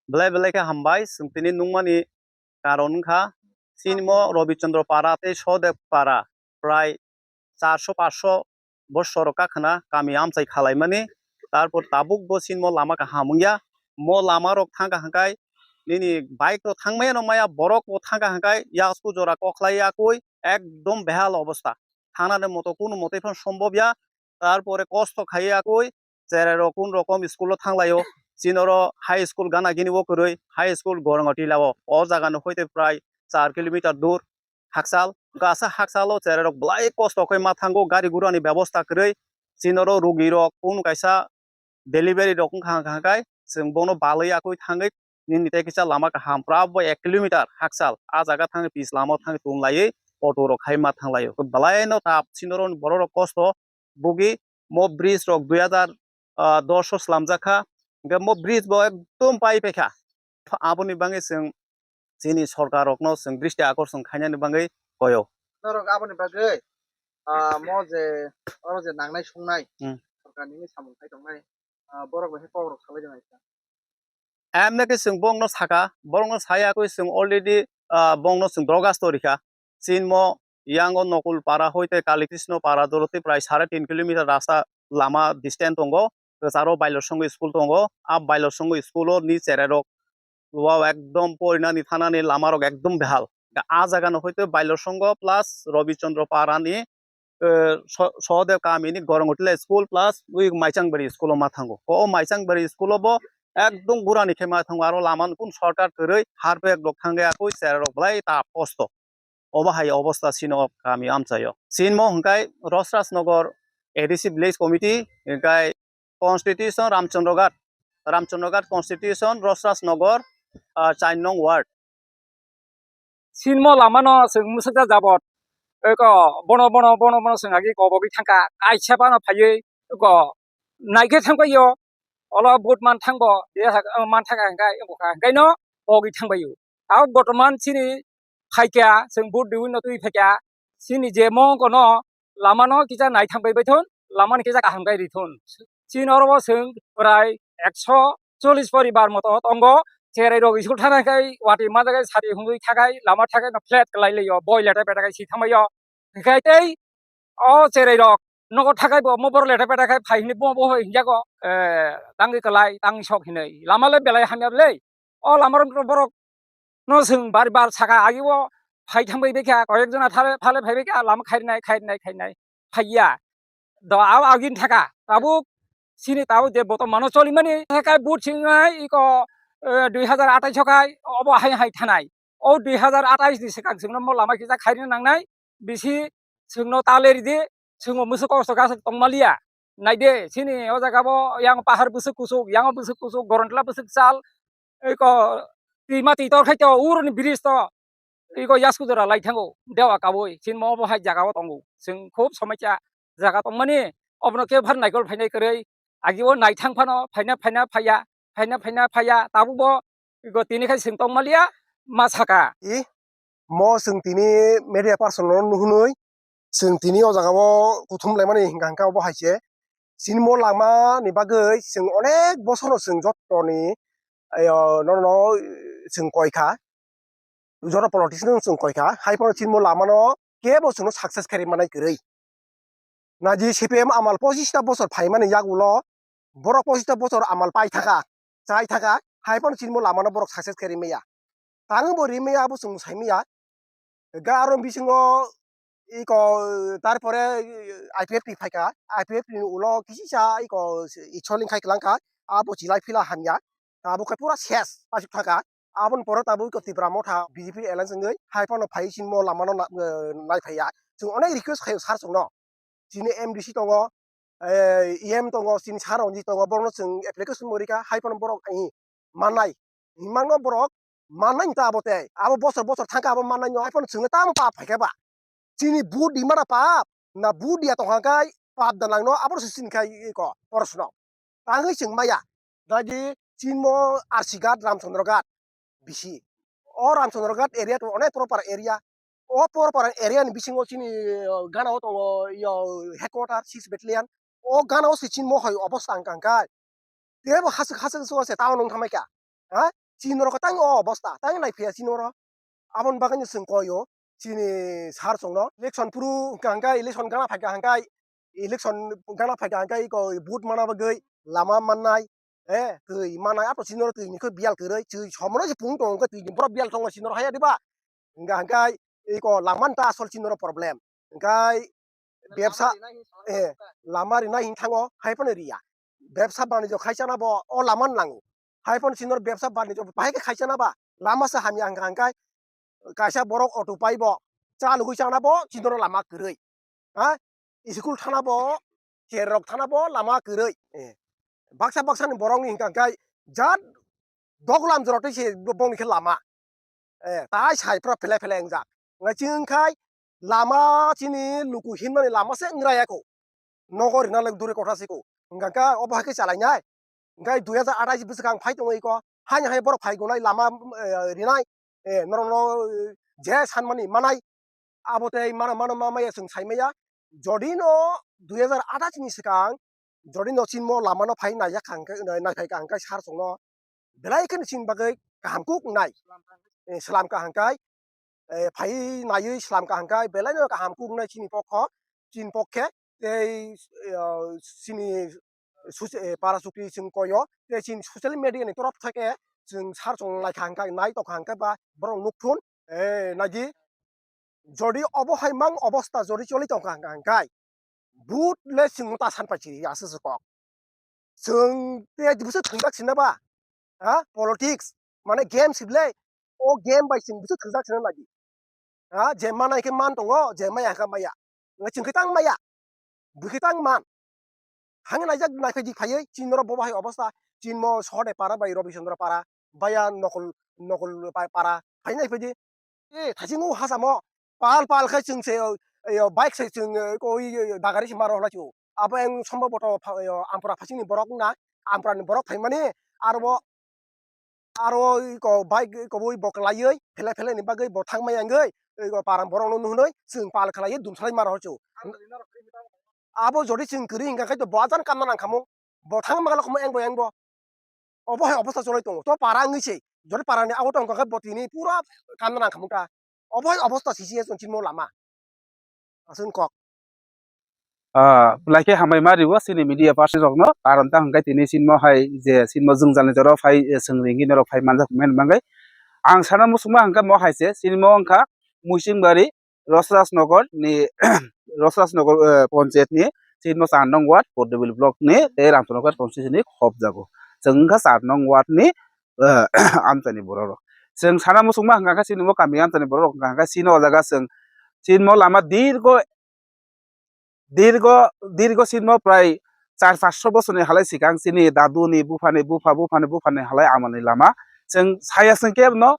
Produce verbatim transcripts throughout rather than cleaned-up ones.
Belai belai khe hambai, chwng tini nukmani karon wngkha, chini mo Robi Chandra Para tei Sodev Para prai charso paanso bosor kakhwna kami amchai khalaimani, tarpor tabuk bo chini mo lama kaham wngya, mo lama rok thangkha hwnkhe nini bike rok thangmaya no maya, borok bo thangkha hwnkhe yasku jora kokhlai yakui ekdom behal obostha, thangnani moto kunu motoi phano sombobya, tarpore kosto khaiya yakui cherai rok kun rokom school o thanglaio. Chini oro high school gana gini o kwrwi, high school Gorongotila o. O jaga no hoite prai char kilometer dur hakchal. Gasa hakchal o cherai rok belai kosto khe ma thango, gari gura ni bebosta kwrwi. Chini oro rugi rok kun kaisa delivery rok wngkha hwnkha hwnkhe chwng bono balwi yakui thangwi nini tei kisa lama kaham pura bo ek kilometer hakchal. A jaga thangwi pis lama o thangwi tong laiwi auto rok hai ma thanglaio. Belai no tap chini oro borok rok kosto bugi mo bridge rok dui hajar dos o slamjak kha, hwnkhe mo bridge bo ekdom pai paikha. Aboni bagwi chwng chini sorkar rokno chwng dristi akorson khainani bagwi koyo. Norok aboni bagwi, ah, mo je, oro je nangnai sungnai, Hmm. Sorkar nini samung khai tongnai, ah, borok bai khe kok rok salai rwngkha. Emne khe chwng bongno saka, borokno saya khe chwng already, ah, bongno chwng dorgasto rikha. Chinmo yango Nokul Para hoite Kali Krishna Para doroti prai sare tin kilometer rasta lama distance tongo. Kwcharo Bailor Songho school tongo. A Bailor Songho school o ni cherai rok wow ekdom porinani thanani lama rok ekdom behal. A jaga no hoite Bailor Songho plus Robi Chandra Para ni eh, so-, Sohodev kamini Gorongotila school plus ui Maichangbari school o ma thango. O Maichangbari school o bo ekdom gurani khe ma thango, aro lama nukung shortcut kwrwi harpek rok thangya koi cherai rok belai ta kosto. Obo hai obostha chini o kami amchaio. Chinmo hwnkhe Rosraj Nagar A D C village committee, hwnkhe constitution Ramchandraghat, Ramchandraghat constitution Rosraj Nagar, ah, char nong ward. Sinmo lamano chwng mwswkjak jabot. Eko bono, bono, bono, bono chwng agi kobogwi thangkha. Kaisa phano phaiwi eko naikhe thangbaio. Olo vote man thangbo, je sak-, man thangkha hwnkhe, wngkha hwnkhaino kogwi thangbaio. Tabuk botoman chini phaikha, chwng vote riwino twi phaikha. Chini je mongkono lamano kisa naithang bai baithon, lamani kisa kaham khai rithon. Chini oro bo chwng prai ekso chollish poribar moto tongo. Cherai rok school thana khai wati ma jagai sari hungwi thakai lama thakai no flat kwlai laio, boi leta peta khai si thangbaio. Hinkhe tei o cherai rok nogo thakai bo omo borok leta peta khai phai hinwi bo bo hinjago, eh, tangwi kwlai, tangwi sok hinwi. Lama le belai hamya le. O lama rok borok no chwng bar bar saka, agi o phai thangbai baikha, koyek jona thale, thale phai baikha, lama khairnai, khairnai, khairnai, phaiya. Do, abo agini thaka, tabuk chini tabuk je boto mano cholimani, thaka but singnai iko, eh, dui hajar atais o khai, obo hai hai thanai. O dui hajar atais ni swkang chwngno mo lama kisa khairina nangnai, bisi chwngno ta leridi, chwngbo mwswk kosto gasa tongmaliya. Naide, chini o jaga bo yang pahar bwswk kuchuk, yang bwswk kuchuk, Gorontla bwswk chal, iko twima twi tor khai to, uroni bridge to, iko yasku jora lai thango, dewa kabui, chini mo bo hai jaga o tongo. Chwng khub somai cha jaga tongmani, obono khe phar naikol phainai kwrwi, agi o naithang phano phaina, phaina, phaiya, phaina, phaina, phaiya, tabuk bo iko tini khai chwng tongmaliya, ma saka. I, mo chwng tini media person no nuhunwi, chwng tini o jaga o kuthum laimani hingka hingka obo hai se. Chini mo lama ni bagwi chwng onek bosor no chwng joto ni, ayo, no, no, chwng koi kha. Joto politician no chwng koi kha. Hai phano chini mo lama no kebo chwngno success khe rwmani kwrwi. Naji C P M amal pochista bosor phaimani yagulo borok pochista bosor amal pai thaka, chai thaka, hai phano chini mo lama no borok success khe rwmaya. Tang bo rimaya abo chwng saimaya. Ga aro bisingo iko, tarpore I P F T phaikha, I P F T ni ulo kisisa iko ichol wngkhai kwlangkha, abo chilai phila hamya, abo khe pura ses pasuk thangkha. Aboni pore tabuk iko Tipra Motha B J P alliance wngwi hai phano phai sinmo lamano na-, eh, naiphaiya. Chwng onek request khaio sir chwngno. Chini M D C tongo, eh, E M tongo, chini sir Ranjit tongo, borokno chwng application bo rikha, hai phano borok, eh, mannai. Himangno borok mannai ta abo tei. Abo bosor bosor thangkha abo mannai no, hai phano chwngno tamo pap phaikha ba. Chini vote di mana pap, na vote dia tongkha kai pap da nangno abo se sin khai ko porosno. Tangwi chwng maya. Dagi chinmo R C Ghat, Ramchandra Ghat bisi. O Ramchandra Ghat area to onek proper area. O proper area ni bisingo chini, uh, gana o tongo, yo, headquarter six battalion. O gana o se chinmo hai obostha wngkha hwnkhe. Tebo hasik hasik se tamo nung thamai kha. Ha? chini norok tang o obostha, tang nai phiya chini oro. Aboni bagwi no chwng koi o, chini sir chwngno. Election phuru hwnkha hwnkhe, election gana phaikha hwnkhe, election gana phaikha hwnkhe iko vote mana bagwi lama mannai, eh, twi mannai, ato chini oro twi ni khe biyal kwrwi, chwi somono se pung tongo, twi ni borok biyal tongo chini oro haya diba? Hwnkha hwnkhe iko lama ta asol chini oro problem. Hwnkhe bebsa, eh, lama rina hin thango, hai phano riya. Bebsa banijyo khai chana bo o lama nango. Hai phano chini oro bebsa banijyo bahai khe khai chana ba, lama se hamya hwnkha hwnkhe kaisa borok auto pai bo, cha lugui chana bo chini oro lama kwrwi. Ha? School thana bo, cherrok thana bo lama kwrwi. Eh. Baksa baksa ni borok ni hwnkha hwnkhe jat doglam jora twi se bo-, bongni khe lama. Eh, tai sai phra phele phele wngjak. Ngai chwng khai lama chini luku hinmani lama se wngrai ya kho. Nogo rina le dure kotha se kho. Hwnkha khe obo hai khe chalai nai. Hwnkhe dui hajar athais bwswkang phai tongwi kho. Haino hai borok phai gonai lama, eh, rinai. Eh, norok no, eh, je sanmani manai. Abo tei mano mano ma maya chwng sai maya. Jodi no dui hajar athais ni swkang jodi no chini mo lama no phai nai ya kha hwnkhe, nai phai kha hwnkhe sir chwngno belai kheno chini bagwi kaham kuk wngnai. Eh, slam kha hwnkhe, eh, phai naiwi slam kha hwnkhe belai no kaham kuk wngnai chini pokho, chini pokhe tei, eh, chini soci-, eh, para chukri chwng koi o tei chini social media ni torof theke chwng sir chwng nai kha hwnkhe, nai tong kha hwnkhe ba borok nuk thun, eh, nai di. Jodi obo hai mang obostha jodi choli tong kha hwnkha hwnkhe, but le chwng ta san pai chiri aswk se kok. Chwng te busu thwngjak sina ba? Ha? Politics, mane game sibile. O game bai chwng busu thwngjak sina lagi. Ha? Je manai khe man tongo, je maya khe maya. Ngai chwng khe tang maya. Bwkhe tang man. Hang naijak naikhe di phaiwi, chini norok bo bahai obostha, chini mo Sohode para bai Robi Chandra para, baya Nokol, Nokol pa-, para, phai nai phai di. E, thaching o hachamo, pal pal khai chwng se, o, e, o, bike se chwng, e, ko, i, i, dagari se maro hwnai chwng. Abo eng somboboto pha-, e, o, Ampura phachingni borok wngna, Ampurani borok phaimani, aro bo, aro iko bike iko bo bo kwlaiwi phele phele ni bagwi bo thangmaya wngwi iko param borok no nuhunwi chwng pal khlaiwi dumsalai maro hwchu. Abo jodi chwng kwrwi hwnkha khe bo ajan kamna nangkhamung. Bo thangma lokmo eng bo eng bo. Obo hai obostha cholai tongo. To para wngwi se. Jodi para ni abo tongkha khe bo tini pura kamna nangkhamung ta. Obo hai obostha situation chini mo lama. Aswk kok. Ah, belai khe hambai ma rio chini media person rokno, karon ta hwnkhe tini chini mo hai je chini mo jwngjal ni jora phai, eh, chwng ringwi norok phai manjak men mangai. Ang sana muchungma hwnkhe mo hai se, chini mo wngkha Muisingbaari, Rosrajnagar ni, Rosrajnagar, eh, panchayat ni, chini mo char nong ward, Pordobil block ni, tei Ramchandranagar constituency ni khopjago. Chwng wngkha char nong ward ni, eh, amchaini borok rok. Chwng sana muchungma hwnkha khe chini mo kami amchaini borok rok hwnkha khe chini o jaga chwng, chini mo lama dirgo dirgo, dirgo sinmo prai char paanch sho bosorni halai swkang chini daduni buphani bupha, buphani buphani halai amani lama. Chwng saya chwng kebno,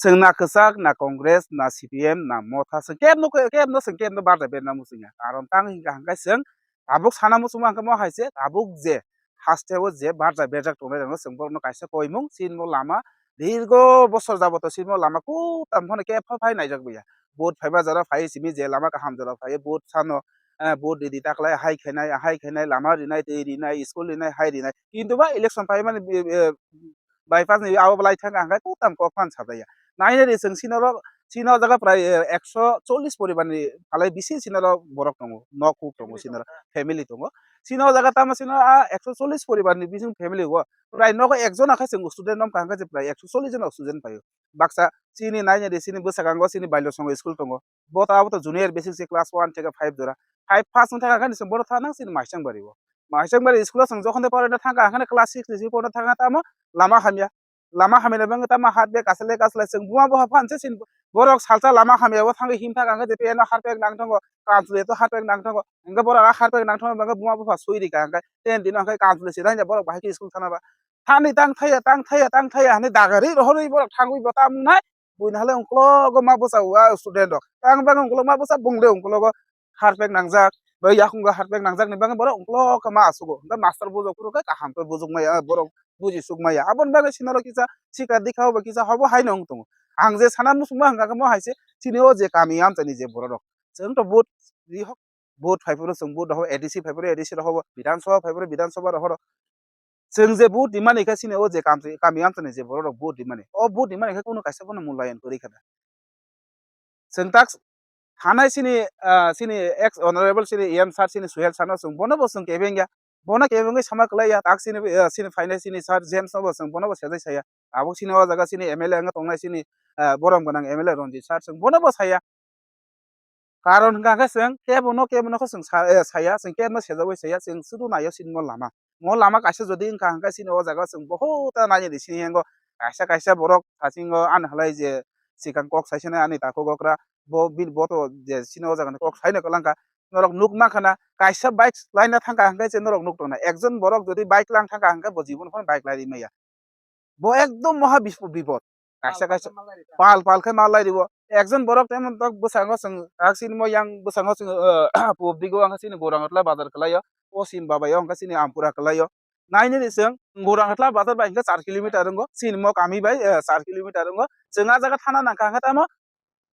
chwng na kwchak, na Congress, na C P M, na Motha, chwng kebno, kebno chwng kebno barja berna muchungya. Karon tang hwnkha hwnkhe chwng tabuk sana muchungma hwnkhe mo hai se, tabuk je haste o je barja berjak tongnai rokno chwng borokno kaisa koimung, chini mo lama dirgo bosor jaboto chini mo lama kutam phano kebha phai naijak ya. Vote phaiba jora phai simi je lama kaham jora phai vote sano, eh, vote ridi taklai hai khainai, hai khainai lama rinai, twi rinai, school rinai, hai rinai. Kintu ba election phaimani bi-, eh, bypass ni abo belai thang ang kutam kok phan sajaya. Nainai di chwng chini oro, chini o jaga prai, eh, ekso chollish poribar ni phalai bisi chini oro borok tongo, nok huk tongo chini oro, family tongo. Chini o jaga tamo chini oro a ekso chollish poribar ni bising family o prai nogo ekjona khe chwng student wngkha hwnkhe je prai ekso chollish jona student paio. Baksa chini nainai di chini bwskango chini bailosongo school tongo. Bo to abo to junior basic se class one theke five jora. Five pass wng thaka khe ni chwng bono thana chini Maisang bari o. Maisang bari school o chwng jokhon de porina thangkha, hakhani class six ni simi porina thangkha tamo lama hamya. Lama hamya bangwi tamo heart bag kasalai kasalai chwng buma bupha phan se chini borok salsa lama hamya o thangwi him thaka hwnkhe je peno heart bag nang thango, kanchwlwi to heart bag nang thango. Hwnkhe borok a heart bag nang thango bangwi buma bupha sui rikha hwnkhe ten dino hwnkhe kanchwlwi se thangya borok bahai khe school thana ba. Thani tang thaya, tang thaya, tang thaya hwnwi dagari rohorwi borok thangwi bo tamo wngnai. Buini halai ungkologo ma bwsa o student rok. Tang bangwi ungkologo ma bwsa bung de ungkologo harpek nangjak. Bai yakungo harpek nangjak ni bagwi borok ungkologo ma asugo. Hwnkhe master bujok phuru khe kaham khe bujok maya, borok buji suk maya. Aboni bagwi sinoro kisa sikha dikha obo kisa hobo haino wng tongo. Ang je sana muchungma hwnkha khe mo hai se chini o je kami amchaini je borok rok. Chwng to vote ri hok, vote phai phuru chwng vote rohor, A D C phai phuru A D C rohor, Bidhan Sabha phai phuru Bidhan Sabha rohor. Chwng je vote rimani khe chini o je kamchi-, kami amchani je borok rok vote rimani, o vote rimani khe kunu kaisa bono mulayan kwrwi kha da. Chwng tak hanai chini, ah, chini ex honorable chini E M sir chini Suhel sir no chwng bono bo chwng kebeng ya. Bono kebengwi sama kwlai ya. Tak chini, ah, chini phainai chini sir James no bo chwng bono bo sejai saya. Abo chini o jaga chini M L A wngwi tongnai chini, ah, borom gwnang M L A Ranjit sir chwng bono bo saya. Karon hwnkha khe chwng kebo no, kebo no khe chwng sa-, eh, saya, chwng kebo no sejagwi saya, chwng sudu naio chini mo lama. Mo lama kaisa jodi wngkha hwnkhe chini o jaga chwng bohut ta nainani sini yango kaisa kaisa borok thachingo ani halai je sikang kok saisani ani takhuk okra bo bini boto je chini o jaga ni kok saino kwlangkha norok nuk mankha na kaisa bike laina thangkha hwnkhe je norok nuk tongna ekjon borok jodi bike lang thangkha hwnkhe bo jibon phano bike lai maya. Bo ekdom moha bispo-, bipod. Kaisa kaisa pal pal khe mal lai ribo. Ekjon borok temon tok bwskango chwng, ah, chini mo yang bwskango chwng, ah, pubdigo ang chini Gorangotla bazar kwlaio. O sim babaio ang chini Ampura kwlaio. Nainani chwng Gorangotla bazar bai hwnkhe char kilometer wngo. Chini mo kami bai, eh, char kilometer wngo. Chwng ah jaga thana nangkha hwnkhe tamo,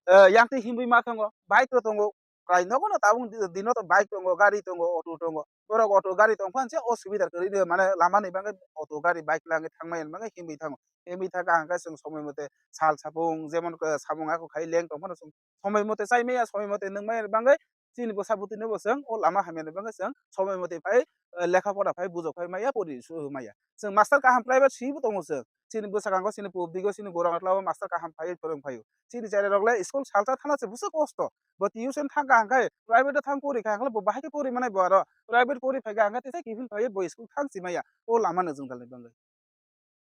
eh, yang twi himwi ma tongo. Bike rok tongo. Prai nogo no tabuk di-, dino to bike tongo, gari tongo, auto tongo. Borok auto gari tong phano se osubida kwrwi de, mane lama ni bagwi auto gari bike langwi thangmani bagwi himwi thango. Himwi thangkha hwnkhe chwng somoi mote sal sapung, jemon, eh, samung ako khai leng tong phano chwng somoi mote chai maya, somoi mote nwng maya bagwi chini bwsa bwtwi no bo chwng o lama hamya ni bagwi chwng somoi mote phai, eh, lekha pora phai bujok phai maya, pori su maya. Chwng master kaham private swi bo tongo chwng. Chini bwskango chini pubdigo chini Gorangotla o master kaham phai phwrwng phaio. Chini cherairok le school salsa thana se busa kosto. Bo tuition thangkha hwnkhe private o thang pori kha hwnkhe bo bahai khe pori manai bo aro private pori phaikha hwnkhe tesa kiphil phaiwi bo school thang si maya. O lama no jwng dalni bagwi.